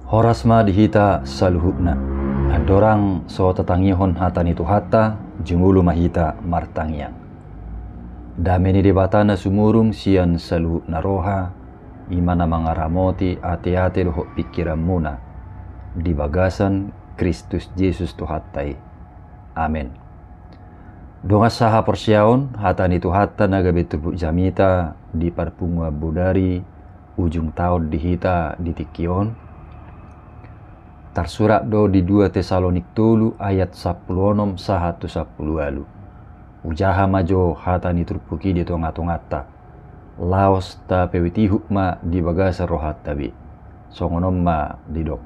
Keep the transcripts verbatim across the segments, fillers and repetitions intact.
Horas ma di hita saluhutna. Andorang so tatangihon hata ni Tuhanta, jumolo ma hita martangiang. Dame ni Debata na sumurung sian saluhutna roha, i ma na mangaramoti ateate dohot pingkiranmuna di bagasan Kristus Jesus Tuhanta i. Amen. Dongan sahaporseaon, hata ni Tuhanta na gabe turpuk jamita di parpunguan bodari ujung taon di hita di tingki on, tarsurat do di dua Tesalonik tolu ayat sampulu onom sahat tu sampulu ualu. Hujaha ma jo hata ni turpuk i di tongatonganta, laos tapeutihut ma di bagasan rohanta be. Songon on ma didok.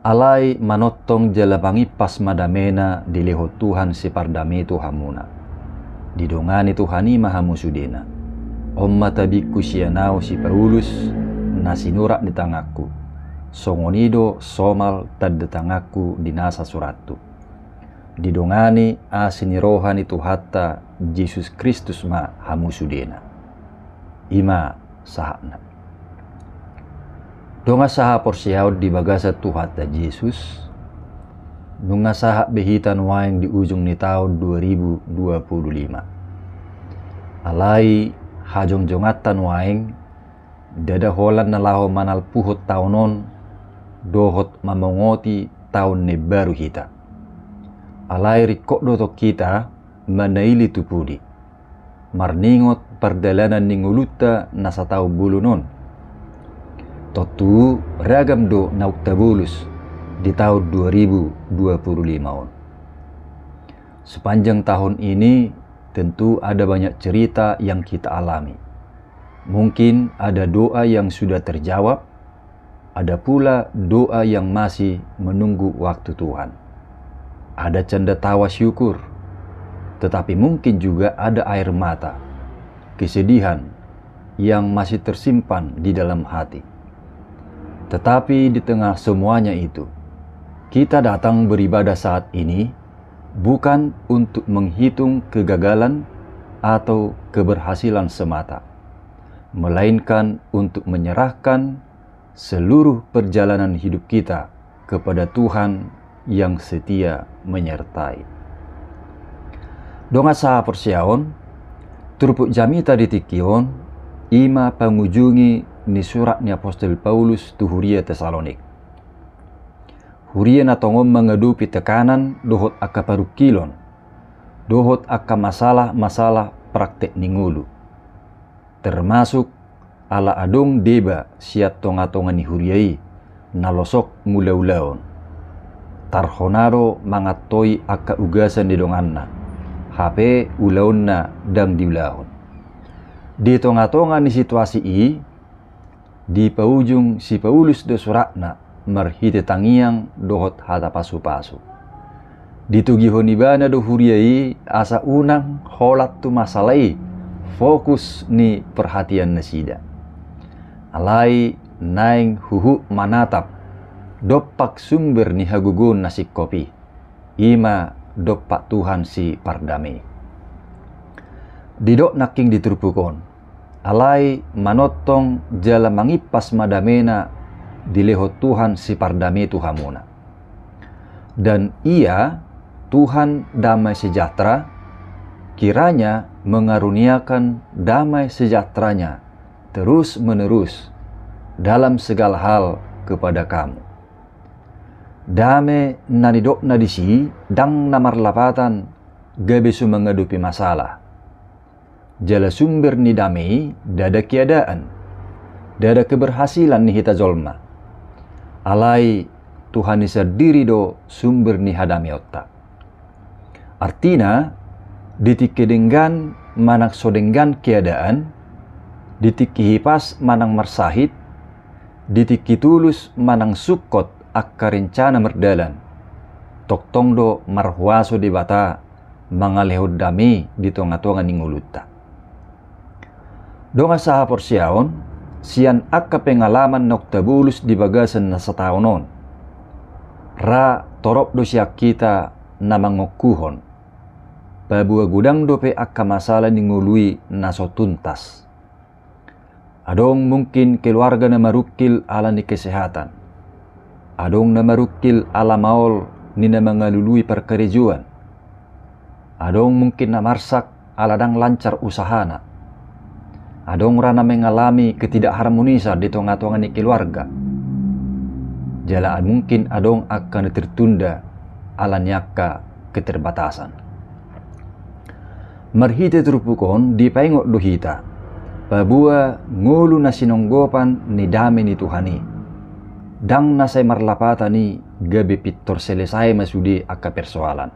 Alai manongtong jala mangimpas ma damena dilehon Tuhan Sipardame tu hamuna. Didongani Tuhan i ma hamu sudena. On ma tabingku sian ahu si Paulus, na sinurat ni tanganku. Songon i do somal tanda tanganku di nasa surathu. Didongani asi ni roha ni Tuhanta Jesus Kristus ma hamu sudena. I ma sahatna. Dongan sahaporseaon di bagasan Tuhanta Jesus, nunga sahat be hita nuaeng di ujung ni taon dua ribu dua puluh lima. Alai hajongjonganta nuaeng, ndada holan na laho manalpuhon taon on dohot mamongoti taon na imbaru hita. Alai ringkot do tong hita manaili tu pudi, marningot pardalanan ni ngolunta na sataon bolon on. Tontu ragam do naung tabolus di taon dua ribu dua puluh lima on. Sepanjang tahun ini tentu ada banyak cerita yang kita alami. Mungkin ada doa yang sudah terjawab, ada pula doa yang masih menunggu waktu Tuhan. Ada canda tawa syukur, tetapi mungkin juga ada air mata, kesedihan yang masih tersimpan di dalam hati. Tetapi di tengah semuanya itu, kita datang beribadah saat ini bukan untuk menghitung kegagalan atau keberhasilan semata, melainkan untuk menyerahkan seluruh perjalanan hidup kita kepada Tuhan yang setia menyertai. Dongan sahaporseaon, turpuk jamita di tingki on, i ma pangujungi ni surat ni apostel Paulus tu huria Tesalonik. Huria na tongon mangadopi tekanan dohot angka parungkilon, dohot angka masalah-masalah praktek ni ngolu. Termasuk ala adong deba sian tongatonga ni huria i, na losok mangulaulaon. Tarhona do mangantoi angka ugasan ni donganna, hape ulaonna ndang diulahon. Di tongatonga ni situasi i, dipaujung si Paulus do suratna marhite tangiang dohot hata pasupasu. Ditogihon ibana do huria i asa unang holan tu masalah i fokus ni perhatian nasida. Alai naeng huhut manatap dompak sumber ni hagogoon na singkop i, i ma dompak Tuhan Sipardame. Didok nangkin di turpuk on, alai manongtong jala mangimpas ma damena dilehon Tuhan Sipardame tu hamuna. Dan Ia, Tuhan damai sejahtera, kiranya mengaruniakan damai sejahtera-Nya terus-menerus dalam segala hal kepada kamu. Dame na nidokna disi ndang na marlapatan gabe so mangadopi masalah. Jala sumber ni dame i ndada keadaan, ndada keberhasilan ni hita jolma. Alai Tuhan i sandiri do sumber ni hadameonta. Artina, di tingki denggan manang so denggan keadaan, di tingki hipas manang marsahit, di tingki tulus manang sungkot angka rencana mardalan, tongtong do marhuaso Debata mangalehon dame i di tongatonga ni ngolunta. Dongan sahaporseaon, sian angka pengalaman naung tabolus di bagasan na sataon on, ra torop do sian hita na mangokuhon, paboa godang dope angka masalah ni ngolu i na so tuntas. Adong mungkin keluarga na marungkil ala ni kesehatan. Adong na marungkil ala maol ni na mangalului parkarejoan. Adong mungkin na marsak ala ndang lancar usahana. Adong ra na mengalami ketidakharmonisan di tonga-tonga ni keluarga. Jala mungkin adong angka na tertunda ala ni angka keterbatasan. Marhite turpuk on dipaingot do hita, paboa ngolu na sinonggopan ni dame ni Tuhan i, ndang na sai marlapatan i gabe pintor selesai ma sude angka persoalan.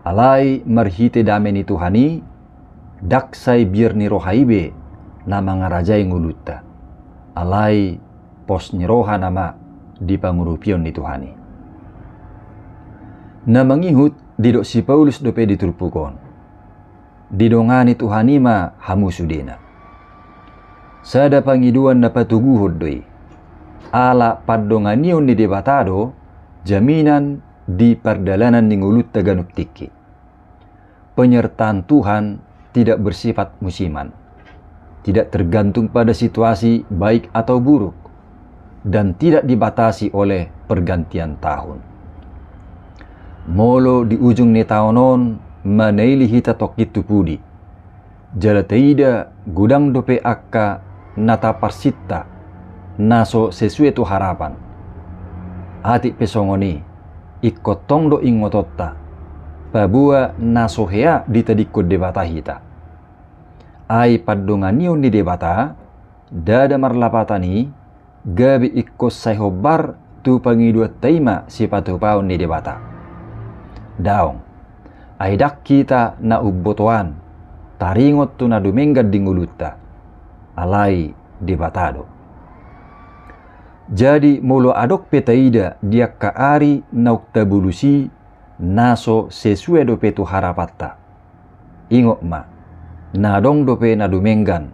Alai marhite dame ni Tuhan i, ndang sai biar ni roha i be na mangarajai ngolunta. Alai pos ni roha nama di pangurupion ni Tuhan i. Na mangihut didok si Paulus dope di turpuk on. Didongani Tuhan i ma hamu sudena. Sada pangidoan na patoguhon do i. Ala pandonganion ni Debata do jaminan di pardalanan ni ngolunta ganup tingki. Penyertaan Tuhan tidak bersifat musiman, tidak tergantung pada situasi baik atau buruk, dan tidak dibatasi oleh pergantian tahun. Molo di ujung ni taon on manaili hita tongkin tu pudi, jala taida godang dope angka na taparsinta na so sesuai tu harapan. Atik pe songon i, ingkon tong do ingotonta, paboa na so hea ditadingkon Debata hita. Ai pandonganion ni Debata, ndada marlapatan i, gabe ingkon sai hombar tu pangidoanta i ma sipatupaon ni Debata. Daong, ai ndang hita na umbotoan taringot tu na dumenggan di ngolunta, alai Debata do. Jadi molo adong pe taida di angka ari naung tabolus i na so sesuai dope tu harapanta, ingot ma, na adong dope na dumenggan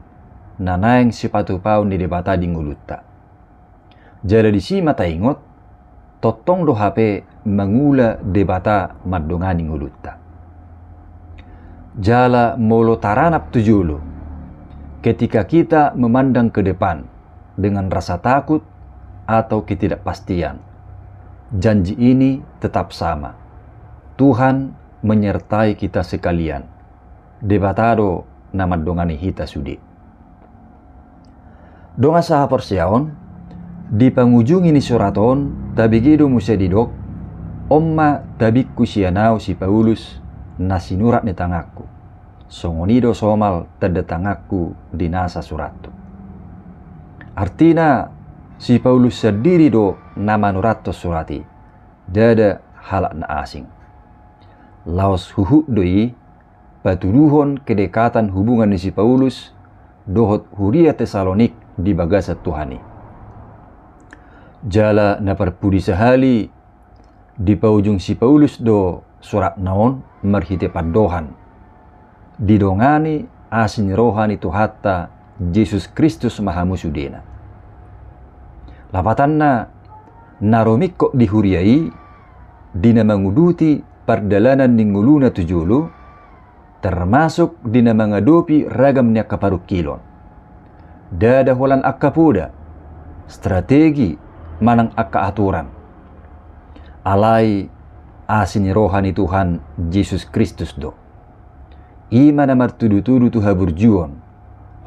na naeng sipatupaon ni Debata di ngolunta. Jala disi ma taingot, tongtong do hape mangula Debata mandongani ngolunta. Jala molo taranap tu jolo, ketika kita memandang ke depan dengan rasa takut atau ketidakpastian, janji ini tetap sama. Tuhan menyertai kita sekalian. Debata do na mandongani hita sude. Dongan sahaporseaon, di pangujungi ni surat on tabege do muse didok, on ma tabingku sian ahu si Paulus na sinurat ni tanganku. Songon i do somal tanda tanganku di nasa surathu. Artina, si Paulus sandiri do na manurathon surat i, ndada halak na asing. Laos huhut do i patuduhon kedekatan hubungan ni si Paulus dohot huria Tesalonik di bagasan Tuhan i. Jala na parpudi sahali, dipaujung si Paulus do suratna on marhite pandohan. Didongani asi ni roha ni Tuhanta Jesus Kristus ma hamu sudena. Lapatanna, na rumingkot di huria i, di na manguduti pardalanan ni ngoluna tu jolo, termasuk di na mangadopi ragam ni angka parungkilon. Ndada holan angka poda, strategi, manang angka aturan. Alai asi ni roha ni Tuhan Jesus Kristus do. I ma na martudutudu tu haburjuon,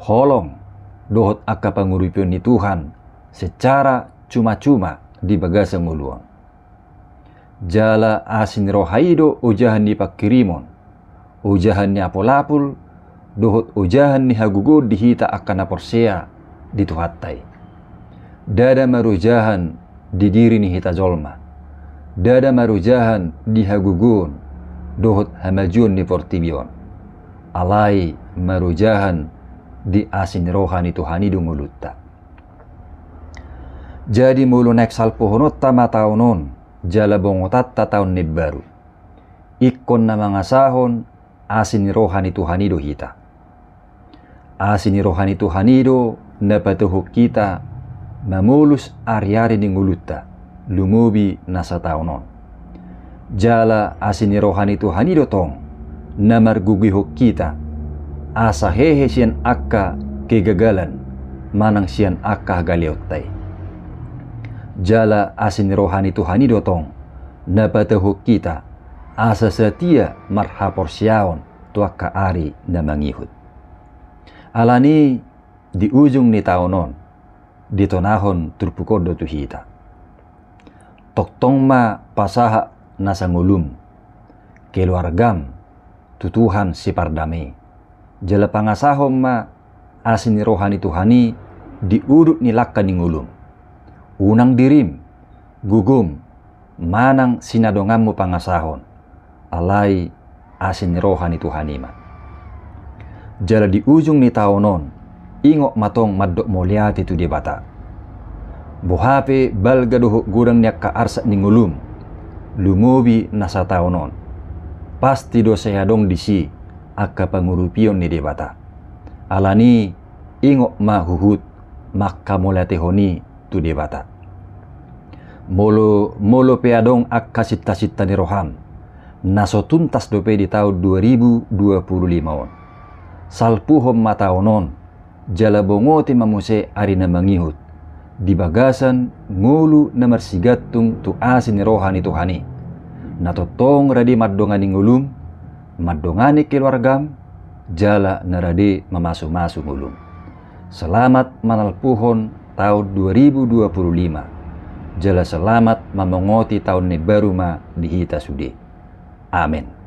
holong, dohot angka pangurupion ni Tuhan secara cuma-cuma di bagasan ngolu on. Jala asi ni roha i do ojahan ni pangkirimon, ojahan ni apul-apul, dohot ojahan ni hagogoon di hita angka na porsea di Tuhanta i. Ndada marojahan di diri ni hita jolma. Ndada marojahan di hagogoon dohot hamajuon ni portibi on. Alai marojahan di asi ni roha ni Tuhan i do ngolunta. Jadi molo naeng salpuhononta ma taon on, jala bongotanta taon na imbaru, ingkon na mangasahon asi ni roha ni Tuhan i do hita. Asi ni roha ni Tuhan i do na patuduhon hita mamolus ari-ari ni ngolunta, lumobi na sataon on. Jala asi ni roha ni Tuhan i do tong na margogoihon hita, asa hehe sian angka kegagalan, manang sian angka hagaleonta i. Jala asi ni roha ni Tuhan i do tong na patauhon hita asa satia marhaporseaon tu angka ari na mangihut. Alani i, di ujung ni taon on, ditonahon turpuk on do tu hita: Tongtong ma pasahat nasa ngolum, keluargam, tu Tuhan sipardame, jala pangasahon ma asi ni roha ni Tuhan i di udut ni langka ni ngolum. Unang dirim, gogom, manang sinadonganmu pangasahon, alai asi ni roha ni Tuhan i ma. Jala di ujung ni taon on, ingot ma tong mandok mauliate tu Debata. Boha pe balga dohot godang ni angka arsak ni ngolum, lumobi na sataon on, pasti do sai adong disi angka pangurupion ni Debata. Alani i, ingot ma huhut manghamauliatehon i tu Debata. Molo, molo pe adong angka sintasinta ni roham na so tuntas dope di taon dua ribu dua puluh lima on, salpuhon ma taon on, jala bongoti ma muse ari na mangihut di bagasan ngolu na marsigantung tu asi ni roha ni Tuhan i, na tongtong rade mandongani ngolum, mandongani keluargam, jala na rade mamasumasu ngolum. Selamat manalpuhon taon dua ribu dua puluh lima, jala selamat mamongoti taon na imbaru ma di hita sude. Amen.